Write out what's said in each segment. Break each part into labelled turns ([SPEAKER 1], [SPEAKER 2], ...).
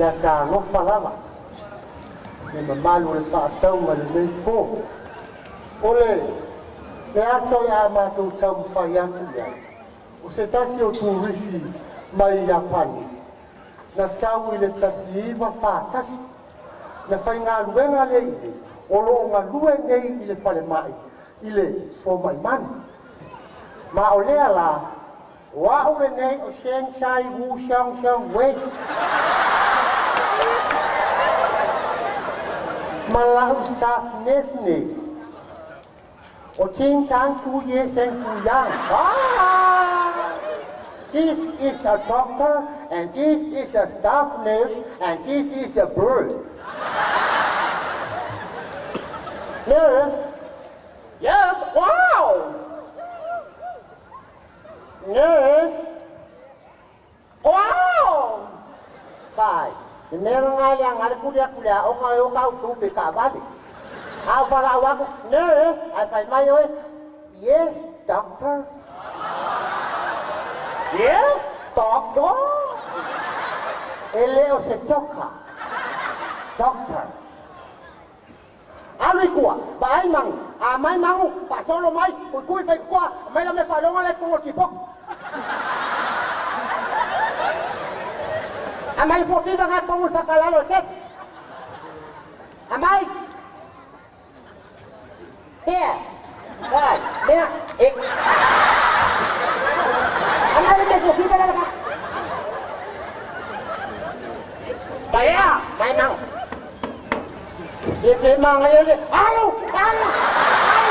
[SPEAKER 1] Ia talofa lava le mamalu o le faasauga lenei po. O le ata o le a matou taumafai atu i ai, o se tasi o turisi mai Iapani, na sau i le 1941, na faigaluega lea i nei, o loo galue nei i le falemai i le fomaimanu. Ma o lea la, o au lenei o Shen Chai Wu Xiang Xiang Wei. Ma lau staff nurse nei, o Ting Tang Tu Ye Seng Fu Yang. This is a doctor, and this is a staff nurse, and this is a bird. Nurse?
[SPEAKER 2] Yes, wow!
[SPEAKER 1] Nurse?
[SPEAKER 2] Wow!
[SPEAKER 1] Pai, mea ngai le ngale kulia kulia o ngai o kau tu pe ka vale. Au fala au aku, nurse, ai fai mai oi. Yes, doctor.
[SPEAKER 2] Yes, doctor.
[SPEAKER 1] Ele o se toka. Doctor. Alu ikua, baai mangu, a mai mangu, pasolo mai, kui fai kua, mai la me falonga le kongo kipok. Amai fofiva nga kongo sakalalo sef. Amai. Here. Right. There. Eh. Amai le fofiva la ka. Baya, mai mangu. Efe manga ele, alu, alu, alu.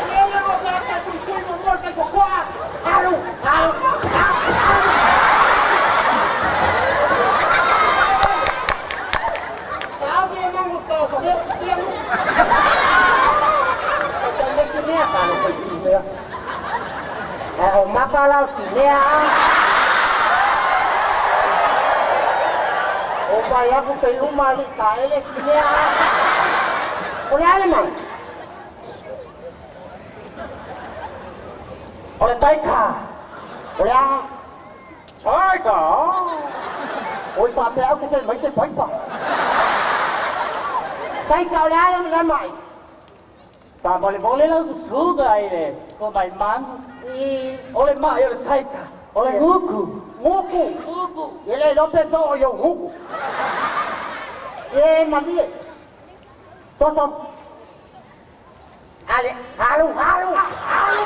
[SPEAKER 1] Ele não vai para tu tu não morre com coa. Alu, alu, alu. Ave mango to, meu filho. Então você me acala com esse né? É o mapa lá o né? O pai aku pe uma li ka ele si mea. O le ale mai.
[SPEAKER 2] O le taika.
[SPEAKER 1] O le a.
[SPEAKER 2] Taika.
[SPEAKER 1] Oi fa pe au ke fe mai se pai pa. Taika o le ale le mai.
[SPEAKER 2] Fa mo le mole la su ga ai le ko mai man.
[SPEAKER 1] I
[SPEAKER 2] o le mai o le taika. O le nguku.
[SPEAKER 1] Nguku.
[SPEAKER 2] Nguku.
[SPEAKER 1] Ele lo peso o yo nguku. E malie. Toso. Ale, alu, alu, alu.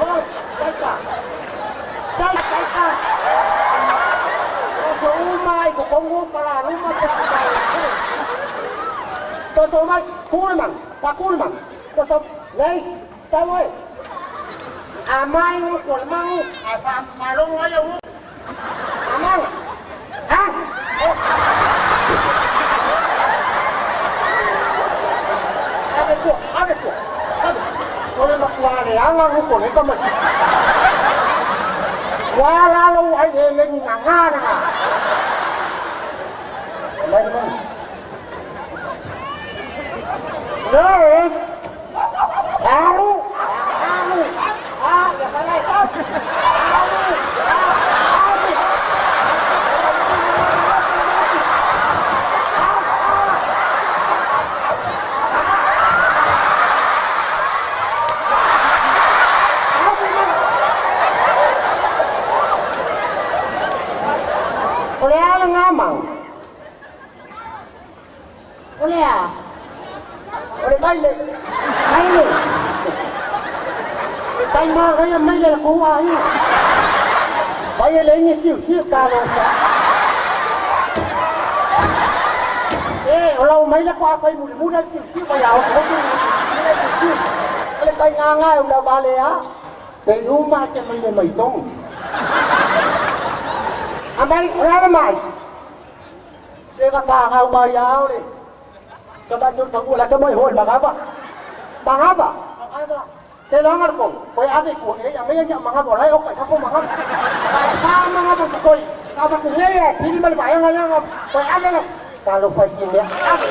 [SPEAKER 1] Oh, taika. Taika, taika. Mai ko kongo pala ruma pa. Toso mai kulman, ka kulman. Toso lei, tawai. Amai ngo kulman, a fa fa long ai ngo. Amai. Ha? Ave ko, ave ko. Ave. Sole makwa le anga ngo ko le ka ma. Wala lo ai le nga nga na. Nurse, alu, alu, ah, ya salah stop, alu, alu. Oleh alu ngamang. Oleh a.
[SPEAKER 2] Oleh maile.
[SPEAKER 1] Maile. Tai ma raya maile la ko wa ai. Pai le ngi siu siu ka lo ka. Eh, ola maile ko a fai muli muli siu siu pa ya o ko tu. Mule siu.
[SPEAKER 2] Ole pai nga nga u la ba le a.
[SPEAKER 1] Pe uma se maile mai song. Amai, ola mai.
[SPEAKER 2] Se ka ka nga mai ya ole. Ka ba sur fangu la ka mai hol mangaba.
[SPEAKER 1] Mangaba.
[SPEAKER 2] Mangaba.
[SPEAKER 1] Ke langar ko, koi ave ko, eh amai ya mangaba lai o ka ko mangaba. Ka mangaba ko koi. Avatu nei e pili ma le vaega lea, toe ave la. Talofa i si mea. Ave.